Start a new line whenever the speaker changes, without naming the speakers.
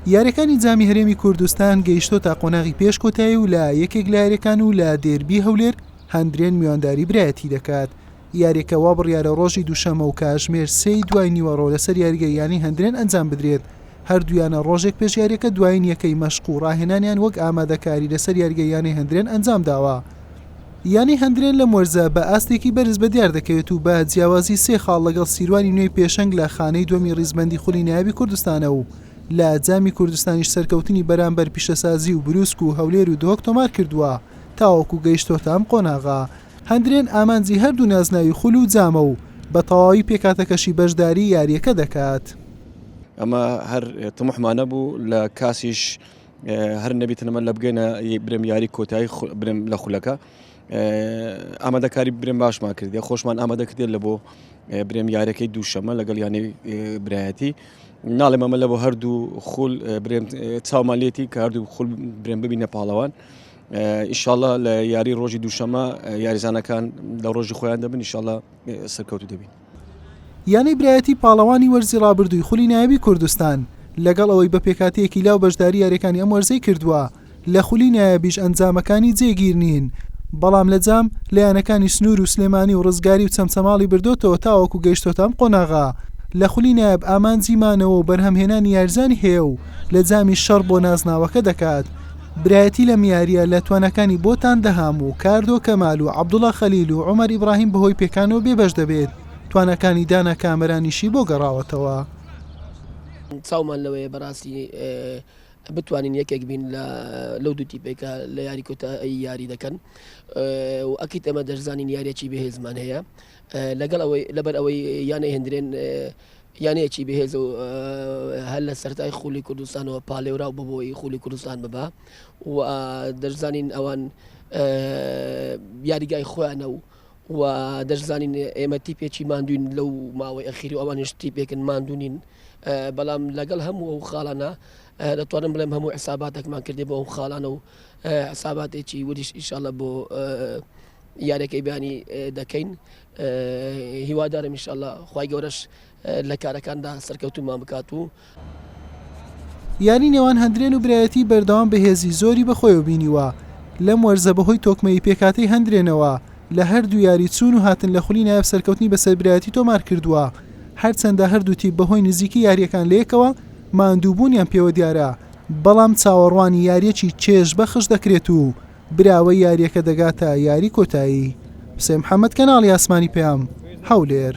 یاریەکانی جامی هەرێمی کوردستان گەیشتۆتە قۆناغی پێش کۆتایی و لە یەکێک لە یاریەکان و لە دێربی هەولێر هەندرێن میوانداری برایەتی دەکات. یاریەکە وا بڕیارە ڕۆژی دووشەممە و کاژمێر سێی دوای نیوەڕۆ لەسەر یاریگای یانەی هەندرێن ئەنجام بدرێت، هەردوو یانە ڕۆژێک پێش یاریەکە دوایین یەکەی مەشق و ڕاهێنانیان وەک ئامادەکاری لەسەر یاریگای یانەی هەندرێن ئەنجامداوە. یانەی هەندرێن لەم وەرزە بە ئاستێکی بەرز بەدیار دەکەوێت و بە جیاوازی سێ خاڵ لەگەڵ سیروانی نوێی پێشەنگ لە خانەی دووەمی ڕیزبەندی خولی نایابی کوردستانە و لە جامی کوردستانیش سەرکەوتنی بەرامبەر پیشەسازی و بروسک و هەولێر و دهۆک تۆمارکردووە تاوەکو گەیشتۆتە ئەم قۆناغە. هەندرێن ئامانجی هەردوو نازناوی خول و جامە و بە تەواوی پێکهاتەکەشی بەشداری یارییەکە دەکات.
ئەمە هەر تموحمان نەبوو لە کاسیش هەر نەبیتن ئەمە لە بگەینە برێم یاری کۆتایی برێم لە خولەکە ئامادەکاری برێم باشمان کردێ خۆشمان ئامادە کردێت لە بۆ برێم یارەکەی دووشەمە لەگەڵ یانەی برایەتی ناڵێم ئەمە لە بۆ هەردوو خول برێم چاومان لێتی کە هەردوو خول برێم ببینە پاڵەوان ئیشاڵە لە یاری ڕۆژی دووشەمە یاریزانەکان لە ڕۆژی خۆیان دەبن ئیشاڵە سەرکەوتو دەبین.
یانەی برایەتی پاڵەوانی وەرزی رابردووی خولی نایابی کوردستان، لەگەڵ ئەوەی بە پێکهاتەیەکی لاو بەشداری یارییەکانی ئەم وەرزەی کردووە، لە خولی نایابیش ئەنجامەکانی جێگیر نین، بەڵام لە جام لە یانەکانی سنوور و سلێمانی و رزگاری و چەمچەماڵی بردۆتەوە تاوەکو گەیشتۆتە ئەم قۆناغە، لە خولی نایاب ئامانجی مانەوە و بەرهەمهێنانی یاریزانی هەیە و لە جامیش شەڕ بۆ نازناوەکە دەکات. برایەتی لەم یارییە لە تواناکانی بۆتان دەهام و کاردۆ کەمال و عەبدوڵا خەلیل و عومەر ئیبراهیم بەهۆی پێکانەوە بێبەش دەبێت، تواناکانی دانا کامەرانیشی بۆ گەڕاوەتەوە.
چاومان لەوەیە بەڕاستی بتوانین یەکێک بین لە لەو دوو تیپێک کە لە یاری کۆتایی یاری دەکەن و ئەکیت ئەمە دەشزانین یاریەکی بەهێزمان هەیە لەگەڵ ئەوەی لەبەر ئەوەی یانەی هەندرێن یانەیەکی بەهێزە و هەر لە سەرەتای خولی کوردستانەوە پاڵێوراو بۆ بۆی خولی کوردستان ببا و دەشزانین ئەوان یاریگای خۆیانە و و دەشزانین ئێمە تیپێکی ماندوین لەو ماوەی ئەخیری و ئەوانیش تیپێکن ماندونین بەڵام لەگەڵ هەموو ئەو خاڵانە دەتوانم بڵێم هەموو حساباتێکمان کردی بۆ ئەو خاڵانە و حساباتێکی وریش ئیشاڵە بۆ یاریەکەی بەیانی دەکەین هیوادارم ئیشەڵا خوای گەورەش لە کارەکاندا سەرکەوتومان بکات و.
یاری نێوان هەندرێن و برایەتی بەردەوام بەهێزی زۆری بەخۆیەوە بینیوە لەم وەرزە بەهۆی تۆکمەیی پێکهاتەی هەندرێنەوە لە هەردوو یاری چوون و هاتن لە خولی نایاب سەرکەوتنی بەسەر برایەتی تۆمارکردووە هەرچەندە هەردوو تیپ بەهۆی نزیکی یارییەکان لەیەکەوە ماندووبوونیان پێوەدیارە بەڵام چاوەڕوانی یارییەکی چێژبەخش دەکرێت و براوەی یارییەکە دەگاتە یاری کۆتایی. حوسێن محەمەد کەناڵی ئاسمانی پەیام، هەولێر.